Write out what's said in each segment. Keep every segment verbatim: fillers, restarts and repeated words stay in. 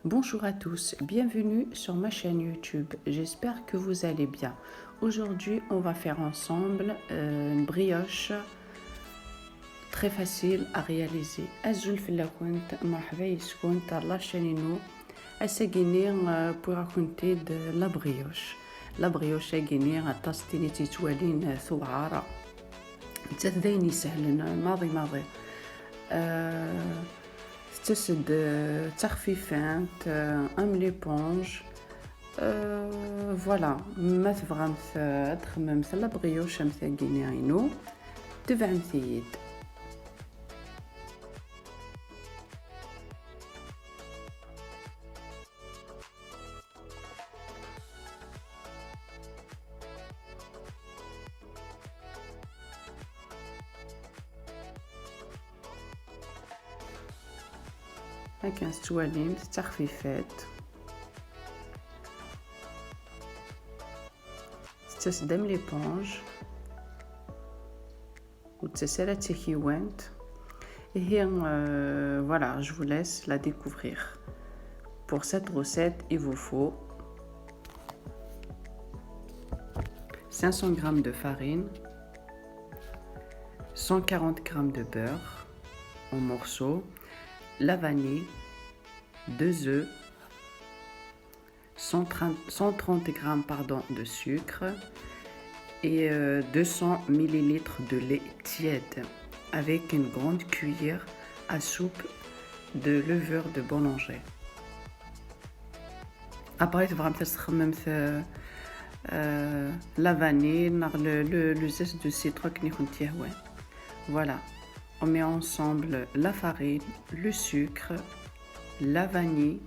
Bonjour à tous, bienvenue sur ma chaîne YouTube. J'espère que vous allez bien. Aujourd'hui, on va faire ensemble euh, une brioche très facile à réaliser. Azul fell-akent, مرحبا يسكن تاع la chaîne inu. Ass-agini euh, wwiɣ-akent-id la brioche. La brioche-agini aṭas tin i tt-yettwalin euh, tewɛer. Nettat d ayen isehlen, maḍi maḍi. Euh, Tettas-d d taxfifant, euh, am l'éponge. Euh, voilà, ma tebɣamt euh, ad txemmemt la brioche am tagini inu, tebɛemt-iyi-d. Akken tettwalimt d taxfifat. Tettas-d am l'éponge. Ur tettas ara d takiwant. Ihi euh, voilà, je vous laisse la découvrir. Pour cette recette, il vous faut cinq cents grammes de farine, cent quarante grammes de beurre en morceaux, la vanille, deux œufs, cent trente, cent trente grammes, pardon, de sucre et euh, deux cents millilitres de lait tiède avec une grande cuillère à soupe de levure de boulanger. Après, تبغى تخمم la vanille, le, le, le zeste de citron qui est. Voilà. On met ensemble la farine, le sucre, la vanille.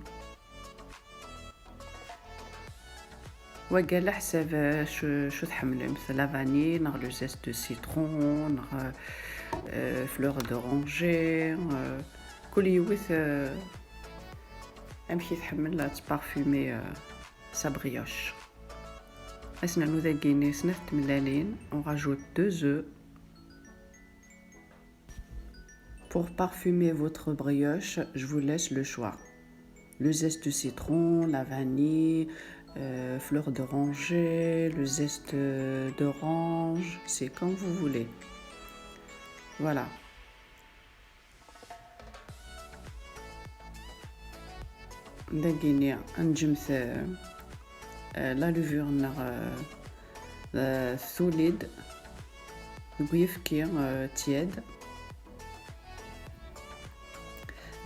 وقال حسب شو شو تحملوا، مثل la vanille, نغ le zeste de citron, نغ euh, fleur d'oranger, euh, كل يوث euh, امشي تحمل لا تبارفيمي euh, sa brioche. اسنا نوذاقيني سنة تملالين, on rajoute deux œufs. Pour parfumer votre brioche, je vous laisse le choix. Le zeste de citron, la vanille, euh, fleur d'oranger, le zeste d'orange, c'est comme vous voulez. Voilà. Dagini, نجمت la levure نغ solide. Deg uyefki tiède.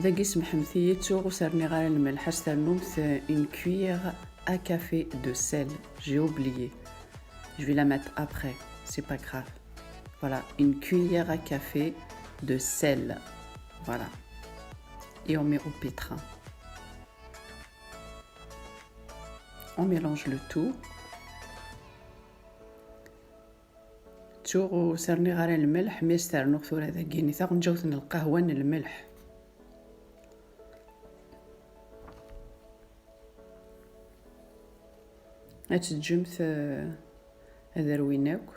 Dagi semḥemt-iyi, ttuɣ ur s-rniɣ ara lmelḥ, ad s-ternumt une cuillère à café de sel. J'ai oublié. Je vais la mettre après, c'est pas grave. Voilà, une cuillère à café de sel. Voilà. Et on met au pétrin. On mélange le tout. Ttuɣ ur s-rniɣ ara lmelḥ, mi as-ternuɣ tura dagini taɣenǧawt n lqahwa n lmelḥ. Ad teǧǧemt ad rwin akk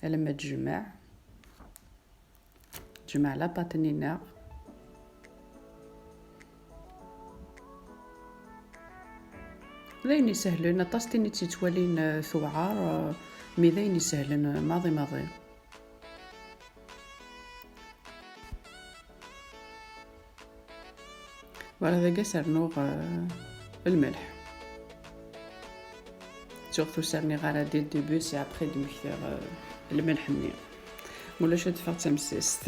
alamma tejmeɛ. Tejmeɛ la pâte-nni-nneɣ. D ayen isehlen, aṭas tin i tt-yettwalin tewɛer, mais d ayen isehlen maḍi maḍi. Voilà, dagi ad s-rnuɣ lmelḥ. Surtout ur s-rniɣ ara dès le début, c'est après d-mmektiɣ lmelḥ-nni. Mulac ad teffeɣ d tamsist.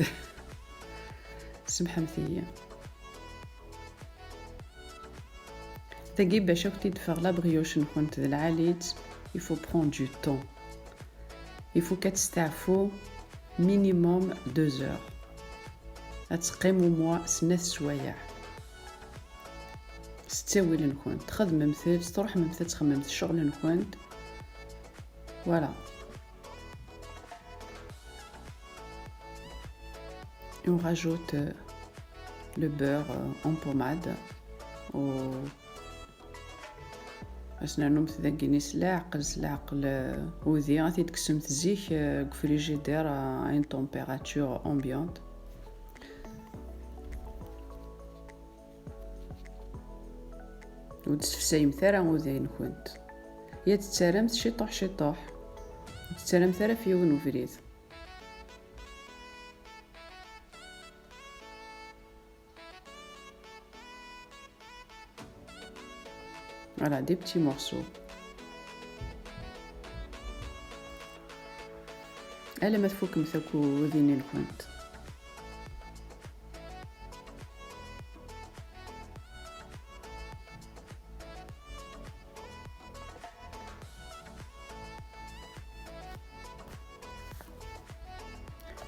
Semḥemt-iyi. Dagi bac akk d-teffeɣ la brioche-nkent d lɛali-tt, il faut prendre du temps. Il faut ad testeɛfu minimum deux heures. Ad teqqim au moins snat sswayeɛ. S ttawil-nkent, txedmemt-tt, tṛuḥemt ad txedmemt ccɣel-nkent. Voilà. Et on rajoute le beurre en pommade au Ad s-nernumt dagini s leɛqel, s leɛqel, euh, udi, ad t-id-tekksemt zik, euh, deg ufrijidir, euh, à une température ambiante. Ur d-tessefsayemt ara uday-nkent. Ya d-tettaramt ciṭuḥ ciṭuḥ. Ur d-tettaramt ara f yiwen ubrid. Voilà, des petits morceaux. Alamma tfukemt akk udin-nkent.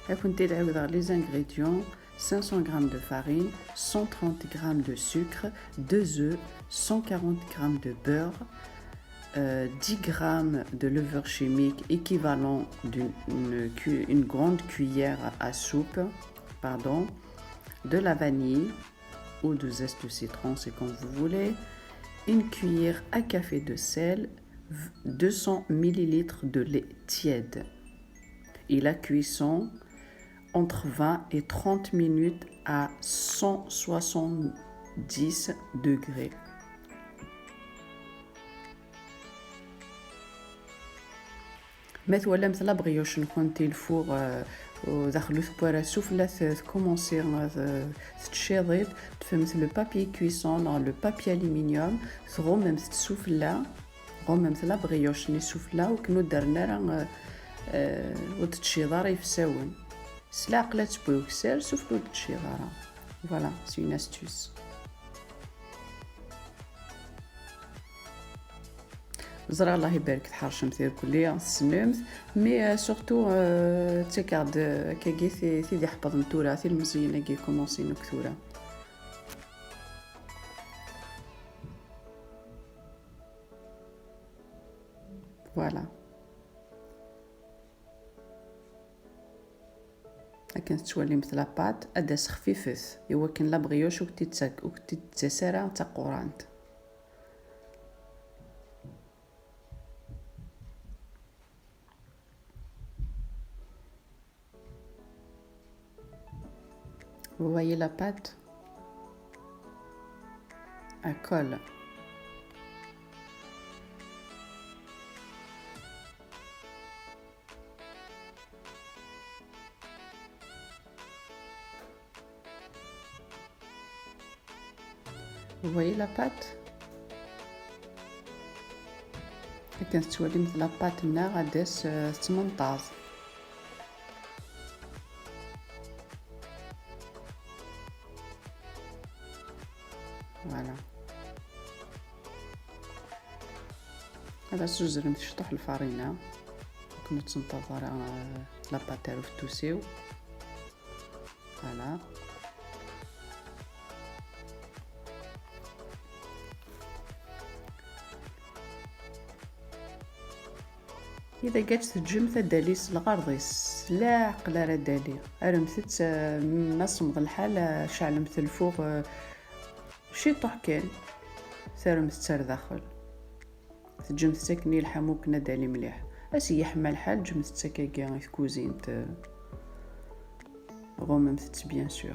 Ad kent-id-ɛiwdeɣ les ingrédients: cinq cents grammes de farine, cent trente grammes de sucre, deux œufs, cent quarante grammes de beurre, euh, dix grammes de levure chimique équivalent d'une, une cu-, une grande cuillère à soupe, pardon, de la vanille ou de zeste de citron, c'est comme vous voulez, une cuillère à café de sel, v-, deux cents millilitres de lait tiède. Et la cuisson entre vingt et trente minutes à cent soixante-dix degrés. Ma twalamt la brioche-nkent, il four, euh, daxel ur tewwi ara sufella, t-, tkumunsi, euh, tettciḍ-id, tfemt le papier cuisson neɣ le papier aluminium, tɣummemt-t sufella, tɣummemt la brioche-nni sufella, ur ken-, ur d-rren ara, euh, euh, ur tettciḍ ara ifsawen. S leɛqel ad tewwi ukessar, sufella ur tettciḍ ara. Voilà, c'est une astuce. Ẓriɣ, Allah ibarek, tḥercemt irkelli, tessnemt, mais, euh, surtout, euh, ttakeɣ-d, euh, akkagi ti-, tid iḥeppḍen tura, tilmeẓyin-agi kumunsin akk tura. Voilà. Akken tettwalimt la pâte, ad d-tas xfifet, i wakken la brioche ur k-tt-, ur k-tt-tettas ara d taqurant. Vous voyez la pâte ? Elle colle. Vous voyez la pâte ? Akken tettwalimt la pâte-nneɣ ad d-tas, euh, tettmenṭaẓ. Voilà. Ad as-tuzremt ciṭuḥ lfarina, akken ur ttenṭaḍ ara, euh, la pâte ar ufettus-iw. Voilà. Ida ggaǧ teǧǧemt ad d-tali s lɣerḍ-is, s leɛqel ara d-tali. Rremt-tt, eh, ma semmeḍ lḥal, eh, ceɛlemt lfuɣ, eh, ciṭuḥ kan. Terremt-tt ar daxel. Teǧǧemt-tt akken yelḥa, mukken ad d-tali mliḥ. As yeḥma lḥal, ǧǧemt-tt akkagi i tkuzint, eh, ɣummemt-tt, bien sûr.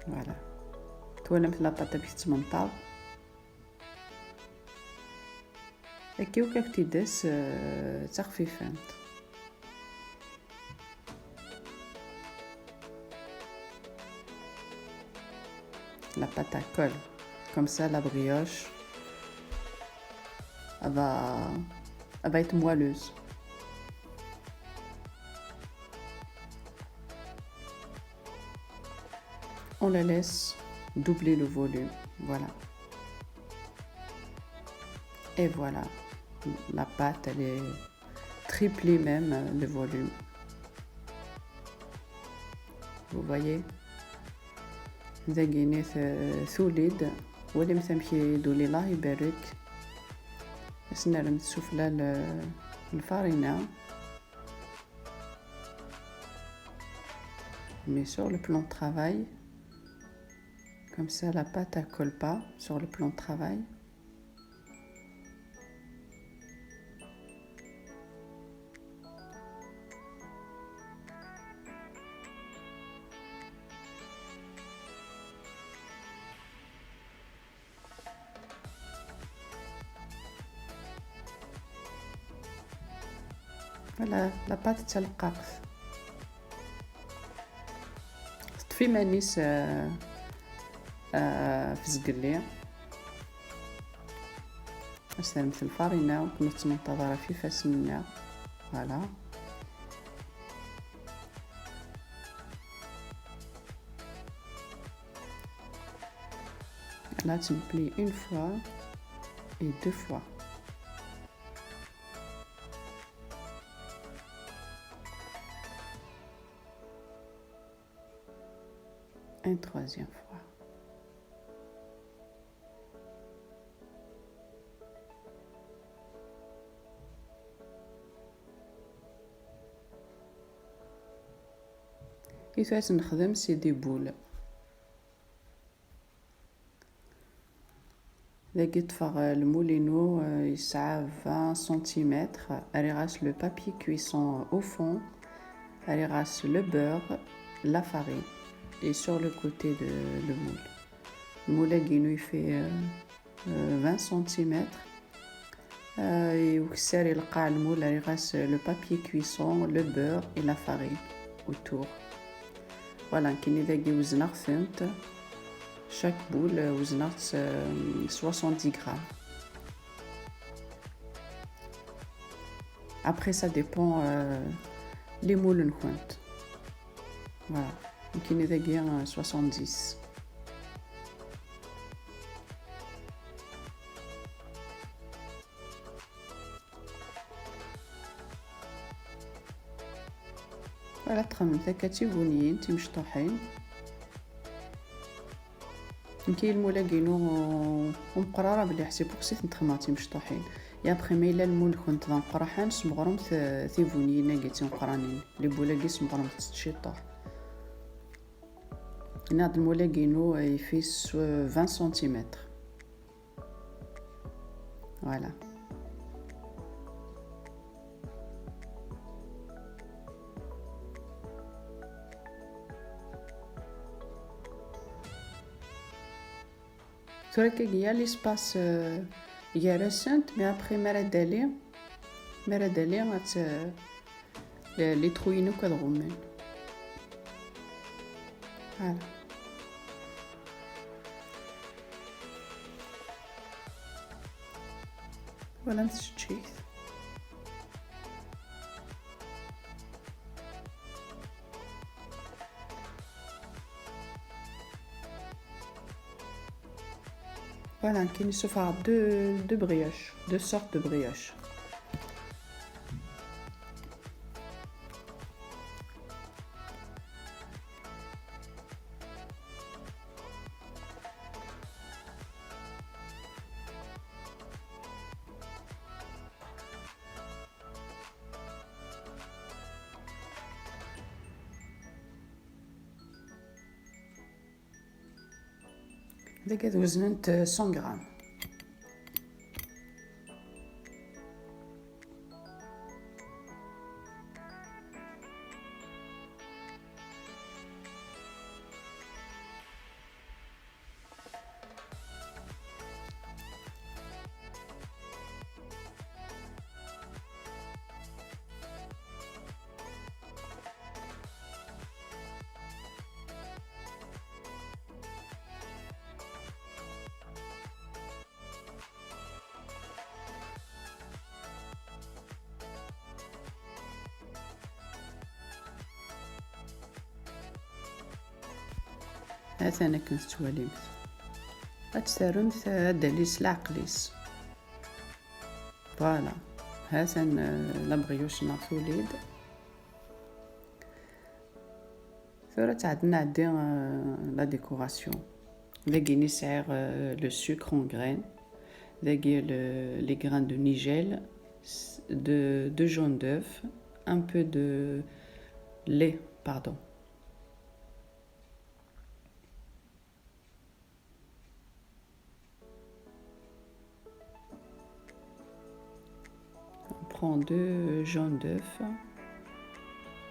Voilà. Twalamt la pâte amek tettmenṭaḍ. Akka akk ad k-id-tas, eh, d taxfifant. La pâte à colle. Comme ça, la brioche, elle va, elle va être moelleuse. On la laisse doubler le volume. Voilà. Et voilà. La pâte, elle est triplé même, euh, le volume. Vous voyez ? Dagini t-, tuli-d. Walimt amek i d-tuli, Allah ibarek. Ad s-nerremt sufella l-, lfarina. Mais sur le plan de travail, comme ça la pâte elle colle pas sur le plan de travail. Voilà, la pâte d taleqqaqt. Teṭṭef iman-is, euh, euh, f zgelli. As termet lfarina, ur ken-ur tettmenṭaḍ ara f ifassen-nneɣ. Voilà. Là, tu me plies une fois et deux fois. Une troisième fois. I tura ad nexdem, c'est des boules. Dagi ṭṭfeɣ, euh, lmul-inu, euh, yesɛa vingt centimètres. Rriɣ-as le papier cuisson au fond. Rriɣ-as le beurre, la farine. Et sur le côté de le moule. Lmul-agi-inu il fait, euh, euh, vingt centimètres. Euh, ukessar i lqaɛ lmul, rriɣ-as le papier cuisson, le beurre et la farine autour. Voilà, nekkini dagi wezneɣ-tent. Chaque boule, euh, wezneɣ-tt, euh, soixante-dix grammes. Après, ça dépend, euh, les moules-nkent. Voilà, nekkini dagi, euh, soixante-dix. Voilà, txemmem akka d tiguniyin timecṭuḥin. Nekk lmul-agi-inu ur meqqer ara mliḥ, c'est pour ça i tent-xedmeɣ timecṭuḥin. Et après, ma yella lmul-nkent d ameqqraḥan, smeɣremt, euh, tiguniyin-agi d timeqqranin. Les boules-agi smeɣremt-tt ciṭuḥ. Nniɣ-d lmul-agi-inu, euh, il fait, euh, vingt centimètres. Voilà. Tura akka, il y a l'espace, euh, gar-asent, mais après, mi ara d-tali, mi ara d-tali, ad tt-, les, les trous-inu ad ɣummen. Voilà. Voilà, mseččit. Voilà, nekkini ssufɣeɣ deux, deux brioches, deux sortes de brioches. Dagi ad weznent cent grammes. Ha-t-an akken tettwalimt. Ad tt-tarumt, eh, ad d-tali s leɛqel-is. Voilà. Ha-t-an, eh, la brioche-nneɣ tuli-d. Tura ad tɛeddi, nɛeddi, eh, la décoration. Dagi-ni sɛiɣ, eh, le sucre en graines. Dagi le, les grains de nigel, s-, de, de jaune d'œuf, un peu de lait, pardon. On prend deux jaunes d'œufs.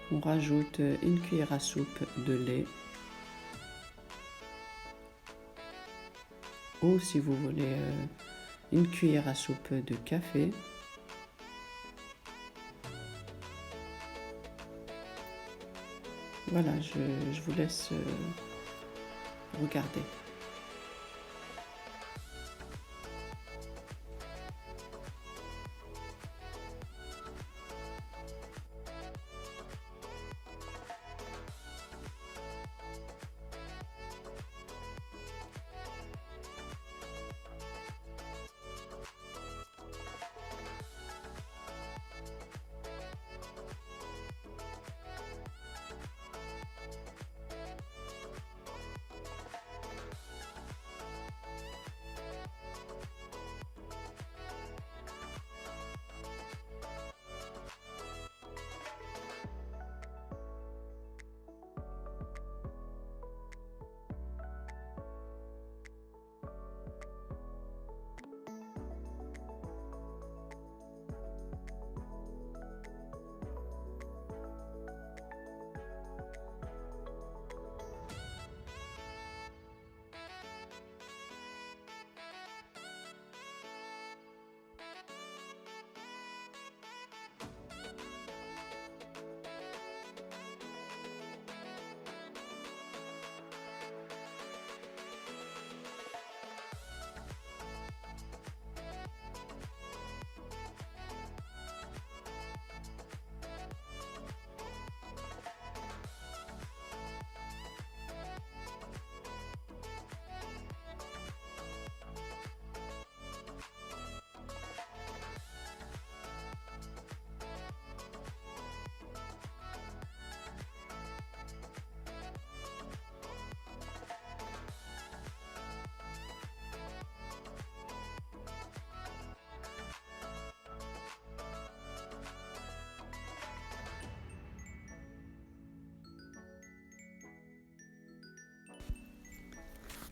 On rajoute une cuillère à soupe de lait. Ou si vous voulez, euh, une cuillère à soupe de café. Voilà, je, je vous laisse, euh, regarder.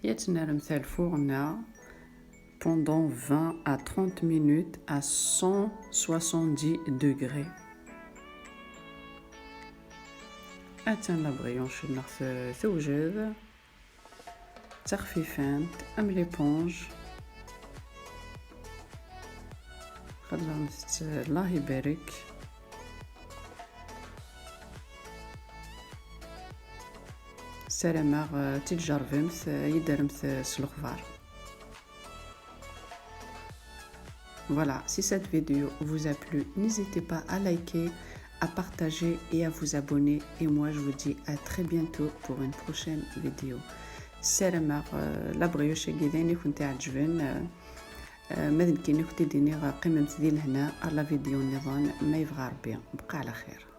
Ad tt-nerremt ar lfurna pendant vingt à trente minutes à cent soixante-dix degrés. Attan la brioche-nneɣ te-, tewjed. D taxfifant am l'éponge. Xedmemt-tt, Allah ibarek. Ssarameɣ, eh, ad tt-id-tjerrbemt, eh, ad yi-d-terremt, eh, s lexbar. Voilà, si cette vidéo vous a plu, n'hésitez pas à liker, à partager et à vous abonner. Et moi, je vous dis à très bientôt pour une prochaine vidéo. Ssarameɣ, eh, la brioche-agi d ayen i kent-iɛeǧben, eh, eh, ma d nekkini i kent-id-iniɣ, eh, qqimemt di lehna, ar la vidéo nniḍen, ma yebɣa Rebbi. Bqa ɛla xir.